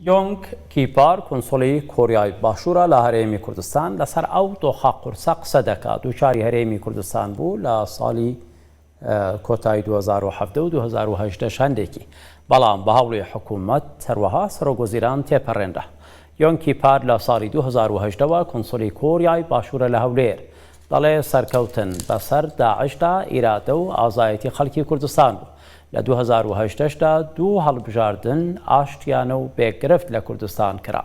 یۆنگ کی پار کونسوڵی کۆریای باشوورە لە هەرێمی کوردستان لەسەر ئەو دۆخە قورسە قسە دەکات دووچاری هەرێمی کوردستان بوو لە ساڵی کۆتایی 2017 و 2018 هەندێکی بەڵام بە هەوڵی حکوومەت هەروەها سەرۆک وەزیران تێپەڕێنرا. یۆنگ کی پار لە ساڵی 2018 وە کونسوڵی کۆریای باشوورە لە هەولێر دەڵێ سەرکەوتن بەسەر داعشدا ئیرادە و ئازایەتی خەڵکی کوردستان بوو. لە 2018 دا دوو هەڵبژاردن ئاشتیانە و بێ گرفت لە کوردستان کرا.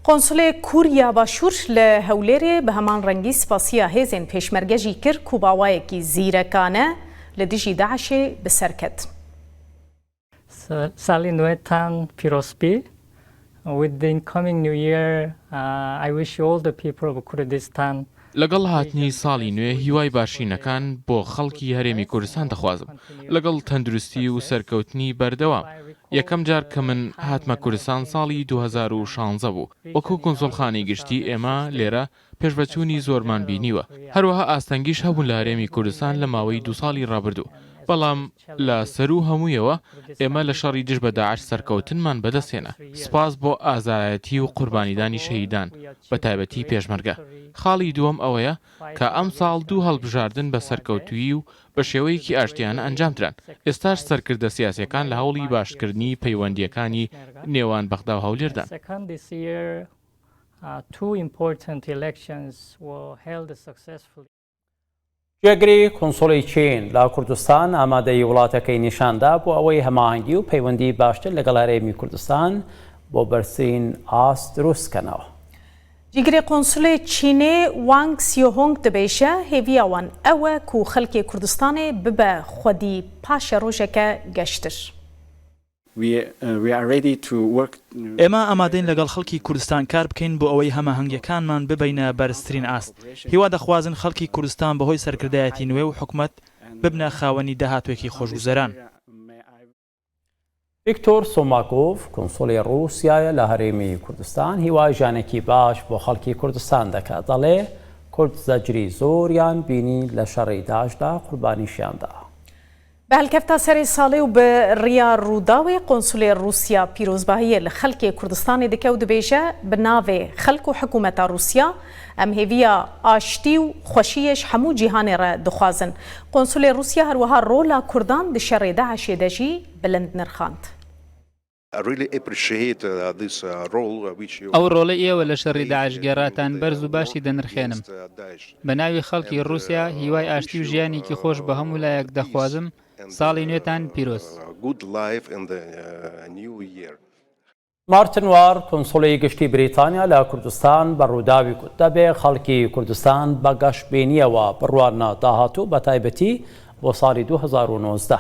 قۆنسڵێ کوریا باشوور لە هەولێرێ بە هەمان ڕەنگی سپاسییا هێزێن پێشمەرگە ژی کرد کو بە ئاوایەکی زیرەکانە لە دژی داعشێ bi ser ket. ساڵی نوێتان پیرۆز بی. With the incoming new year, I wish all the people of Kurdistan. لەگەڵ هاتنی ساڵی نوێ هیوای باشینەکان بۆ خەڵکی هەرێمی کوردستان دەخوازم، لەگەڵ تەندروستی و سەرکەوتنی بەردەوام. یەکەم جار کە من هاتمە کوردستان ساڵی 2016 بوو، وەکو کونسوڵخانەی گشتی ئێمە لێرە پێشڤەچوونی زۆرمان بینیوە، هەروەها ئاستەنگیش هەبوون لە هەرێمی کوردستان لە ماوەی دوو ساڵی ڕابردوو، بەڵام لە سەروو هەموویەوە ئێمە لە شەڕی دژ بە داعش سەرکەوتنمان بەدەستهێنا، سوپاس بۆ ئازایەتی و قوربانیدانی شەهیدان، بەتایبەتی پێشمەرگە. خاڵی دووەم ئەوەیە کە ئەمساڵ دوو هەڵبژاردن بە سەرکەوتوویی و بە شێوەیەکی ئاشتیانە ئەنجامدران، ئێستاش سەرکردە سیاسییەکان لە هەوڵی باشترکردنی پەیوەندییەکانی نێوان بەغدا و هەولێردان. جێگری کونسوڵی چین لە کوردستان ئامادەیی وڵاتەکەی نیشاندا بۆ ئەوەی هەماهەنگی و پەیوەندی باشتر لەگەڵ هەرێمی کوردستان بۆ بەرزترین ئاست دروستکەنەوە. جیگرê Konsulê Çînê Wang Xiaohong dibêje, hêviya wan ew e ku xelkê Kurdistanê bibe xwedî paşerojeke geştir. ئێمە ئامادەین لەگەڵ خەڵکی کوردستان کار بکەین بۆ ئەوەی هەماهەنگییەکانمان ببەینە بەرزترین ئاست. هیوا دەخوازن خەڵکی کوردستان بەهۆی سەرکردایەتی نوێ و حکومەت ببنە خاوەنی داهاتوێکی خۆشگوزەران. ڤیکتۆر سۆماکۆڤ، کونسوڵی ڕووسیایە لە هەرێمی کوردستان، هیوای ژیانێکی باش بۆ خەڵکی کوردستان دەکات، دەڵێ کورد زەجری زۆریان بینی لە شەڕی داعشدا قوربانیشیان دا. Bi helkefta serê salê û bi riya Rûdawê Konsulê Rûsya pîrozbahiyê li xelkê Kurdistanê dike û dibêje, Bi navê xelk û hikûmeta Rûsya em hêviya aştî û xweşiyê ji hemû cîhanê re dixwazin. Konsulê Rûsya herwiha rola Kurdan di şerê DAIŞ'ê de jî bilind nirxand. ئەو ڕۆڵەی ئێوە لە شەڕی داعش گێڕاتان بەرز و باشی دەنرخێنم. بە ناوی خەڵکی ڕووسیا هیوای ئاشتی و ژیانێکی خۆش بە هەموو لایەک دەخوازم، ساڵی نوێتان پیرۆز. مارتن وار، کونسوڵی گشتی بریتانیا لە کوردستان بە رووداوی گوت، دەبێ خەڵکی کوردستان بە گەشبینییەوە بڕواننە داهاتوو بەتایبەتی بۆ ساڵی 2019.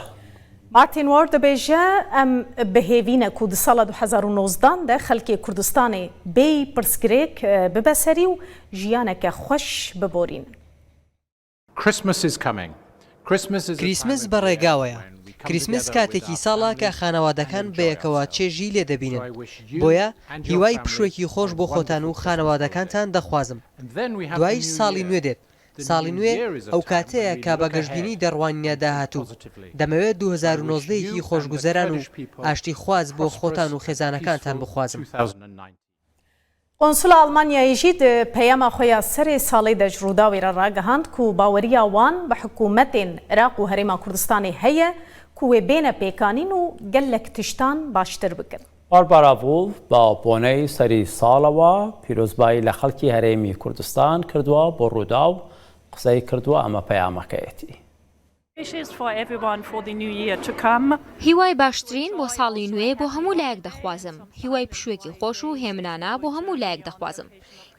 مارتین وار دەبێژە، ئەم بە هێڤینە کو di sala 2019 de xelkê Kurdistanê bêyî pirsgirêk bibe serî û jiyaneke xweş biborînin. کریسمس بە ڕێگاوەیە. کریسمس کاتێکی ساڵە کە خانەوادەکان بەیەکەوە چێژی لێ دەبینن. بۆیە هیوای پشووێکی خۆش بۆ خۆتان و خانەوادەکانتان دەخوازم. دوایش ساڵی نوێ دێت. ساڵی نوێ ئەو کاتەیە کە بە گەشبینی دەڕوانینە داهاتوو. دەمەوێت 2019 ێکی خۆشگوزەران و ئاشتیخواز بۆ خۆتان و خێزانەکانتان بخوازم. Konsula Almanyayê jî di peyama xwe ya serê salê de ji Rûdawê re ragihand ku baweriya wan bi hikûmetên Iraq û Herêma Kurdistanê heye ku wê bêne pêkanîn û gelek tiştan baştir bikin. Barbara Wolf بە بۆنەی سەری ساڵەوە پیرۆزبایی لە خەڵکی هەرێمی کوردستان کردووە بۆ رووداو قسەی کردووە ئەمە پەیامەکەیەتی. هیوای باشترین بۆ ساڵی نوێ بۆ هەموو لایەک دەخوازم، هیوای پشووێکی خۆش و هێمنانە بۆ هەموو لایەک دەخوازم،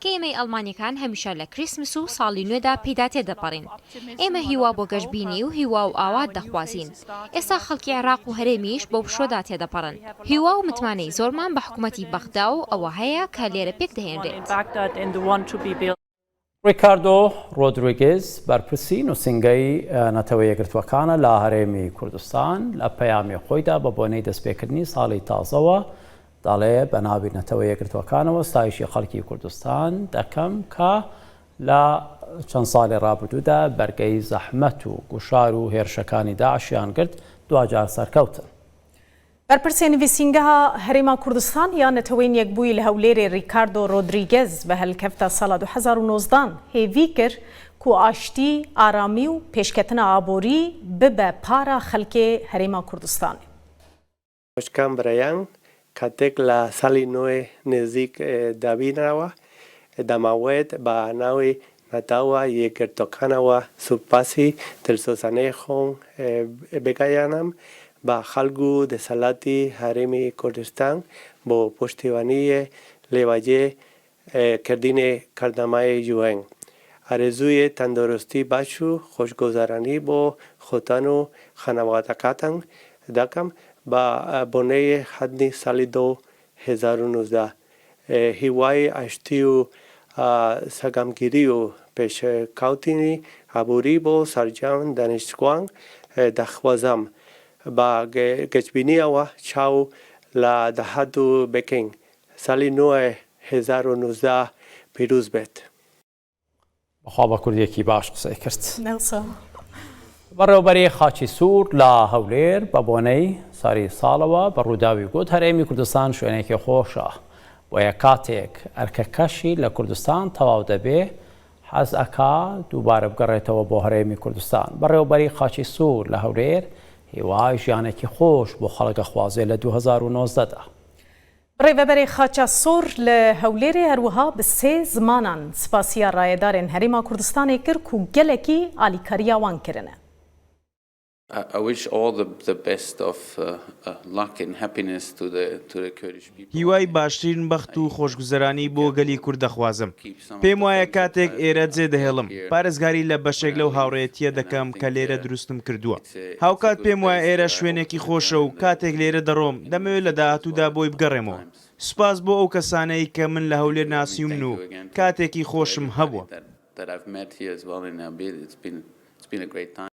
کە ئێمەی ئەڵمانیەکان هەمیشە لە کریسمس و ساڵی نوێدا پێیدا تێدەپەڕین. ئێمە هیوا بۆ گەشبینی و هیوا و ئاوات دەخوازین. ئێستا خەڵکی عێراق و هەرێمیش بەو پشووەدا تێدەپەڕن. هیوا و متمانەی زۆرمان بە حکومەتی بەغدا و ئەوە هەیە کە لێرە پێکدەهێنرێت. ڕیکاردۆ ڕۆدریگێز، بەرپرسی نووسینگەی نەتەوە یەکگرتووەکانە لە هەرێمی کوردستان، لە پەیامی خۆیدا بە بۆنەی دەستپێکردنی ساڵی تازەوە دەڵێ، بە ناوی نەتەوە یەکگرتووەکانەوە ستایشی خەڵکی کوردستان دەکەم کە لە چەند ساڵی ڕابردوودا بەرگەی زەحمەت و گوشار و هێرشەکانی داعشیان گرت، دواجار سەرکەوتن. بەرپرسێ نڤیسینگەها هەرێما کوردستان یا نەتەوەین یەکبووی لە هەولێرێ ریکاردۆ رۆدریگەز بە هەلکەفتا ساڵا 2019 هێڤی کرد کو ئاشتی، ئارامی و پێشکەتنا ئابۆری ببە پارا خەلکێ هەرێما کوردستانێ. خوشکان برایان کاتێک لە ساڵی نوێ نزیک دەبینەوە دەمەوێت بە ناوی نەتەوە یەکگرتووەکانەوە سوپاسی دڵسۆزانەی خۆم بگەیەنم بە خەڵک و دەسەڵاتی هەرێمی کوردستان بۆ پشتیوانیی لێبەجێ کردنی کارنامەی یوئێن. ئارەزووی تەندروستی باش و خۆشگوزەرانی بۆ خۆتان و خانەوادەکەتان دەکەم بە بۆنەی هاتنی ساڵی 2019. هیوای ئاشتی و سەقامگیری و پێشکەوتنی ئابووری بۆ سەرجەم دانیشتووان دەخوازم. بە گەشبینییەوە چاو لە داهاتوو بکەین. ساڵی نوێ 1019 پیرۆز بێت. بەخوا بە کوردیەکی باش قسەی کرد. بەڕێوەبەری خاچی سوور لە هەولێر بە بۆنەی سەری ساڵەوە بە ڕووداوی گوت هەرێمی کوردستان شوێنێکی خۆشە بۆیە کاتێک ئەرکەکەشی لە کوردستان تەواو دەبێ حەز ئەکا دووبارە بگەڕێتەوە بۆ هەرێمی کوردستان. بەڕێوەبەری خاچی سوور لە هەولێر هیوای ژیانێکی خۆش بۆ خەڵک ئەخوازێ لە 2019 دا. بەڕێوەبەرê Xaça Sor li Hewlêrê her wiha bi sê zimanan spasiya rayedarên Herêma Kurdistanê kir ku gelekî alîkariya wan kirine. هیوای باشترین بەخت و خۆشگوزەرانی بۆ گەلی کورد دەخوازم. پێم وایە کاتێک ئێرە جێدەهێڵم، پارێزگاری لە بەشێک لەو هاوڕێیەتییە دەکەم کە لێرە دروستم کردووە. هاوکات پێم وایە ئێرە شوێنێکی خۆشە و کاتێک لێرە دەڕۆم، دەمەوێت لە داهاتوودا بۆی بگەڕێمەوە. سوپاس بۆ ئەو کەسانەی کە من لە هەولێر ناسیومن و کاتێکی خۆشم هەبووە.